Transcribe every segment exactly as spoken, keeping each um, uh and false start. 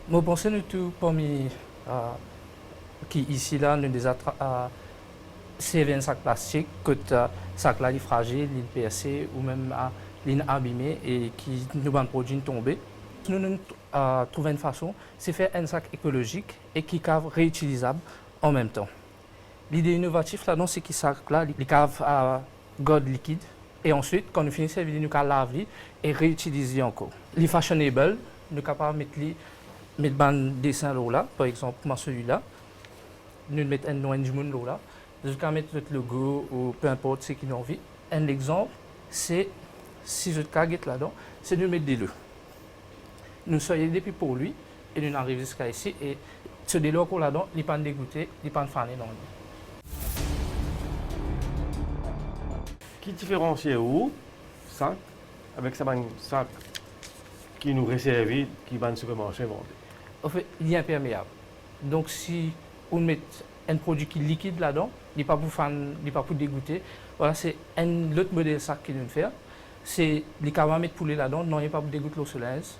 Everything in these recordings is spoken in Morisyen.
Mo panse nou tou parmi, euh, ki isi la, nou deza tra-, euh, servi enn sak plastik, kot, euh, sak la li frazil, li perse, oubien, euh, li abime e ki nou bann prodwi tonbe. Nou, nou, euh, trouv enn fason, se fer enn sak ekolozik e ki kav reitilizab an mem tan. Lide inovatif ladan, se ki sak la, li, li kav, euh, gard likid. E answit, kan nou fini servi li, nou kav lav li e reitiliz li ankor. Li fashionable, nou kapav met li, met bann desin lor la, par exanp, kouma selila. Nou met enn nom enn dimoun lor la. Zot kav met zot logo ou pe inport seki nou anvi. Enn lexanp, se si zot kav get ladan, se nou met delo. Nou sorti depi Port Louis e nou ariv ziska isi e so delo ankor ladan, li pa'nn degoute, li pa'nn fane nanye. Ki diferansie ou sak avek sa bann sak ki nou reservi, ki bann sipermarse vande? Anfet, li inpermeab. Donk, si ou met enn prodwi ki likid ladan, li pa pou fann, li pa pou degoute. Vwala, se enn lot model sak ki nou fer. Se, li kapav met poule ladan, nanye pa pou degout lor so linz.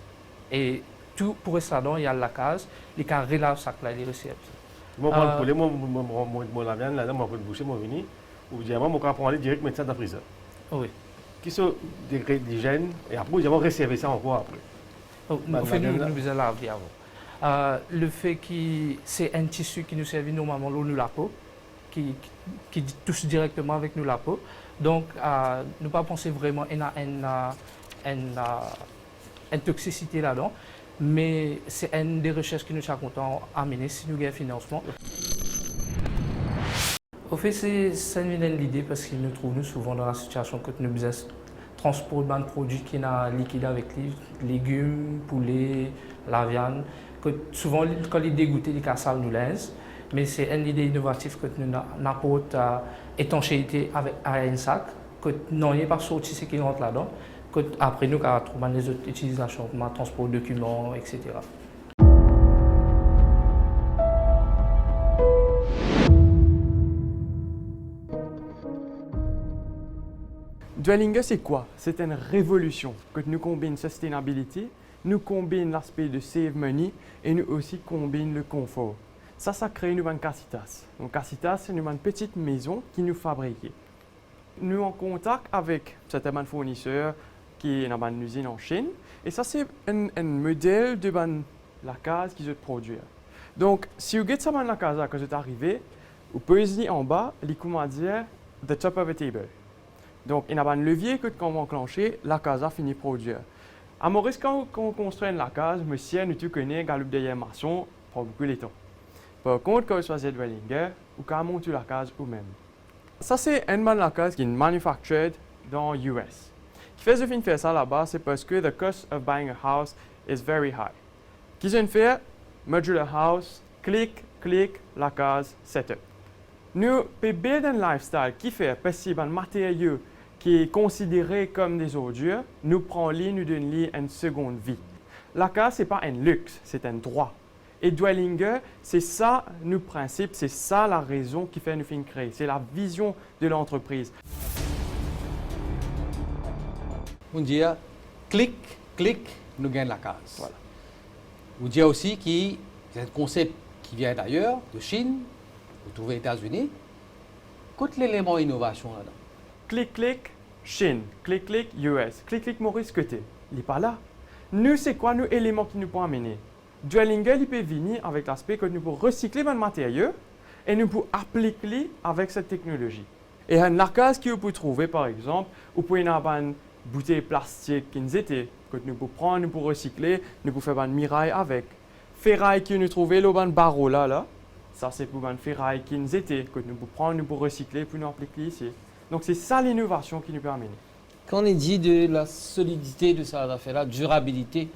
E tou pou res ladan, li al lakaz, li kav relav sak la, li reservi. Mo pran, euh, poule, mo, mo, mo, mo, mo laviann ladan, mo pran bouse, mo vini, ou dir mwa, mo kav pran li direk, met sa dan frizer. Wi. Ki so degre lizenn, e apre, ou dir mwa, reservi sa ankor apre. Oh, bann anfet, nou, laviann la, nou bizin lav li avan. Euh, lefe ki se enn tisi ki nou servi normalman lor nou lapo, ki, ki, ki tous direkteman avek nou lapo. Donk, euh, nou pa panse vreman ena enn, euh, enn, euh, enn toksisite ladan, me se enn de resers ki nou ti a kontan amene si nou gagn finansman. Anfet, se, sa inn vinn enn lide parski nou trouv nou souvan dan la sitiasion kot nou bizin s-, transport bann prodwi ki ena likid avek li, legim, poule, laviann, kot souvan, li, kan li degoute, li kav sal nou linz, me se enn lide inovatif kot nou na-, nou aport, euh, etanseite avek, a enn sak, kot nanye pa sorti seki rant ladan, kot apre nou kav trouv bann lezot itilizasion, kouma transpor dokiman, et cetera. Dwellinger, se kwa? Se enn revolision kot nou konbinn sustainability, nou konbinn laspe de save money e nou osi konbinn le konfor. Sa, sa kre nou bann kasitas. Donk, kasitas, se nou bann peti mezon ki nou fabrike. Nou an kontak avek sertin bann fourniser ki ena bann lizinn an Chinn, e sa se enn, enn model de bann lakaz ki zot prodwir. Donk, si ou get sa bann lakaz la, kan zot arive, ou poz li anba, li koumadir the top of a table. Donk, ena bann levie kot kan ou anklanse, lakaz la fini prodwir. A Moris, kan, kan ou konstri enn lakaz, mo sir nou tou kone, galoup deryer mason pran boukou letan. Par kont, kan ou swazir Dwellinger, ou kav mont ou lakaz ou mem. Sa se enn bann lakaz ki manufactured dan U S. Kifer zot finn fer sa laba, se parski the cost of buying a house is very high. Ki zot finn fer? Modular house, klik, klik, lakaz, set up. Nou pe build enn lifestyle ki fer parski bann materio ki konsidere kom de zordir, nou pran li, nou donn li enn segond vi. Lakaz, se pa enn lix, se enn drwa. E Dwellinger, se sa nou prinsip, se sa larezon ki fer nou finn kree, se lavizion de lantrepriz. Ou dir, klik, klik, nou gagn lakaz. Vwala. Ou dir osi ki se enn konsep ki vinn dayer, de Chinn, ou trouve Etazini. Kot leleman inovasion ladan? Klik, klik, Chinn, klik, klik, U S, klik, klik, Moris, kote? Li pa la. Nou, se kwa nou eleman ki nou pou amene? Dwellinger, li pe vini avek laspe kot nou pou resikle bann materio e nou pou aplik li avek set teknolozi. E enn lakaz ki ou pou trouve, par exanp, ou pou ena bann boutey plastik ki'nn zete, kot nou pou pran, nou pou resikle, nou pou fer bann miray avek. Feray ki nou trouve lor bann baro la, la, sa se pou bann feray ki'nn zete, kot nou pou pran, nou pou resikle, pou nou aplik li isi. Donk, se sa linovasion ki nou pe amene. Kan nou dir de la solidite de sa zafer la, dirabilite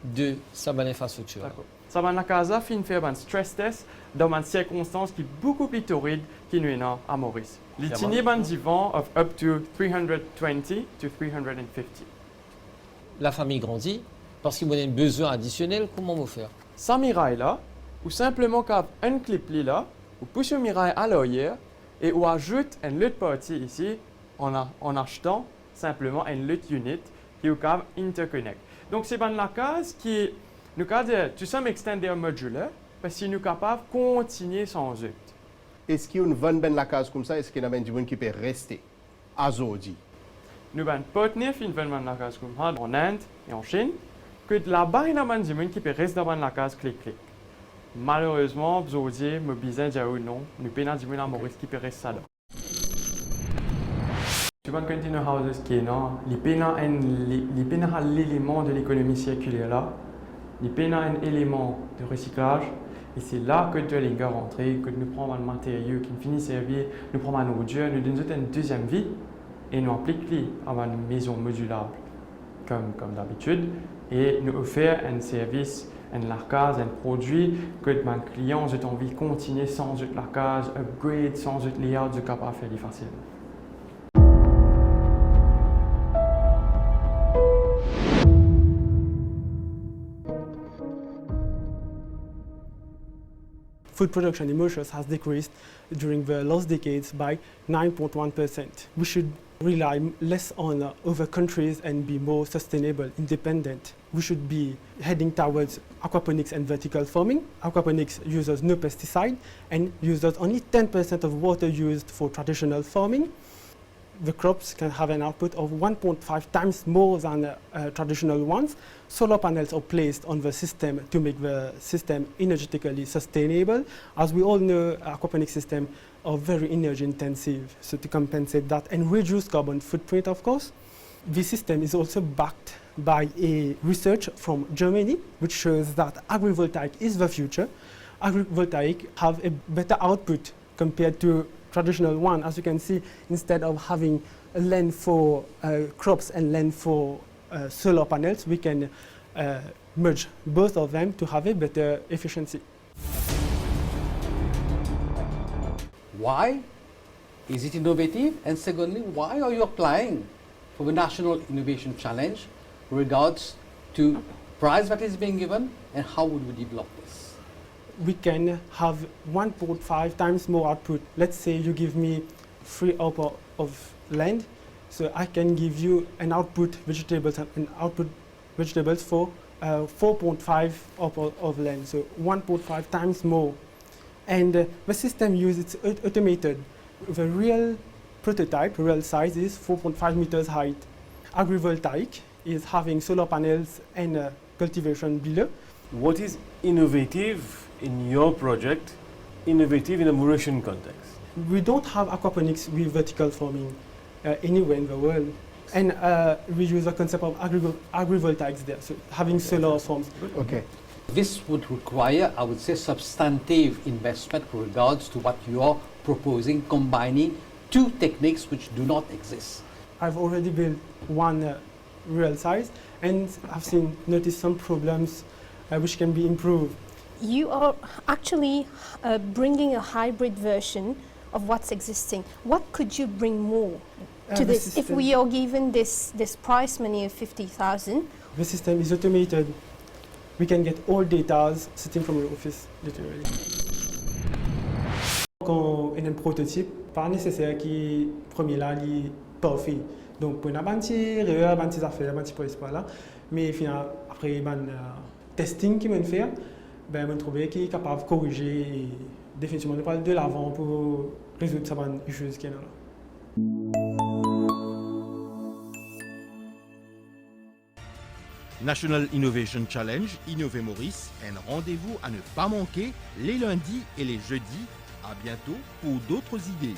de sa bann infrastriktir la. Dakor. Sa bann lakaz la finn fer bann stress test dan bann sirkonstans ki boukou pli torid ki nou ena a Moris. Li tini bann divan of up to three hundred twenty to three hundred and fifty. Lafami grandi, parski mo ena enn bizin adisionel, kouma mo fer? Sa miray la, ou sinpleman kav unclip li la, ou pous ou miray alaryer e ou azout enn lot parti isi, an a-, an astetan sinpleman enn lot unit ki ou kav interconnect. Donk, se bann lakaz ki Nou kapav dir, to some extent, they are modular, parski nou kapav kontigne sanz zot. Eski ou'nn vann bann lakaz koumsa, eski ena bann dimoun ki pe reste azordi? Nou bann partner finn vann bann lakaz koumsa an Inde e an Chinn, kot laba ena bann dimoun ki pe res dan bann lakaz klik-klik. Malerezman, zordi, mo bizin dir ou non, nou pena dimoun a Moris ki pe res ladan. Tou bann container houses ki ena, li pena enn, li, li pena sa leleman de lekonomi sirkiler la, li pena enn eleman de resiklaz, e se la kot Dwellinger rantre, kot nou pran bann materio ki finn fini servi, nou pran bann ordir, nou donn zot enn deziem vi, e nou aplik li a bann mezon modilab, kom, kom dabitid, e nou ofer enn servis, enn lakaz, enn prodwi kot bann klian, zot anvi kontigne sanz zot lakaz, upgrade, sanz zot layout, zot kapav fer li fasilman. Food production in Mauritius has decreased during the last decades by nine point one percent. We should rely less on, uh, other countries and be more sustainable, independent. We should be heading towards aquaponics and vertical farming. Aquaponics uses no pesticide and uses only ten percent of water used for traditional farming. The crops can have an output of one point five times more than, uh, uh, traditional ones. Solar panels are placed on the system to make the system energetically sustainable. As we all know, aquaponic system are very energy intensive. So to compensate that and reduce carbon footprint, of course, the system is also backed by a research from Germany, which shows that agrivoltaic is the future. Agrivoltaic have a better output compared to traditional one. As you can see, instead of having land for, uh, crops and land for, uh, solar panels, we can, uh, merge both of them to have a better efficiency. Why is it innovative? And secondly, why are you applying for the National Innovation Challenge regards to prize that is being given, and how would we develop this? We can have one point five times more output. Let's say you give me three acre of land, so I can give you an output vegetables and an output vegetables for, uh, four point five acre of land, so one point five times more. And, uh, the system uses, it's aut-, automated. The real prototype, real size is four point five meters height. Agrivoltaic is having solar panels and, uh, cultivation below. What is innovative in your project, innovative in a Mauritian context? We don't have aquaponics with vertical farming, uh, anywhere in the world. And, uh, we use the concept of agri-, agrivoltaics there, so having solar farms. Okay. This would require, I would say, substantive investment with regards to what you are proposing, combining two techniques which do not exist. I've already built one, uh, real size, and I've seen, noticed some problems, uh, which can be improved. You are actually, uh, bringing a hybrid version of what's existing. What could you bring more to this? Uh, the system. If we are given this, this prize money of fifty thousand. The system is automated. We can get all datas sitting from your office, literally. Kan ena enn prototip, pa neseser ki premie la li parfe. Donk, pou ena bann ti erer, bann ti zafer, bann ti pres pa la. Me fini apre bann, euh, testing ki mo'nn fer, be, mo'nn trouve ki kapav korize e definitivman nou pral de lavan pou rezoud sa bann issues ki ena la. National Innovation Challenge, Innove Maurice, un rendez-vous à ne pas manquer les lundis et les jeudis. À bientôt pour d'autres idées.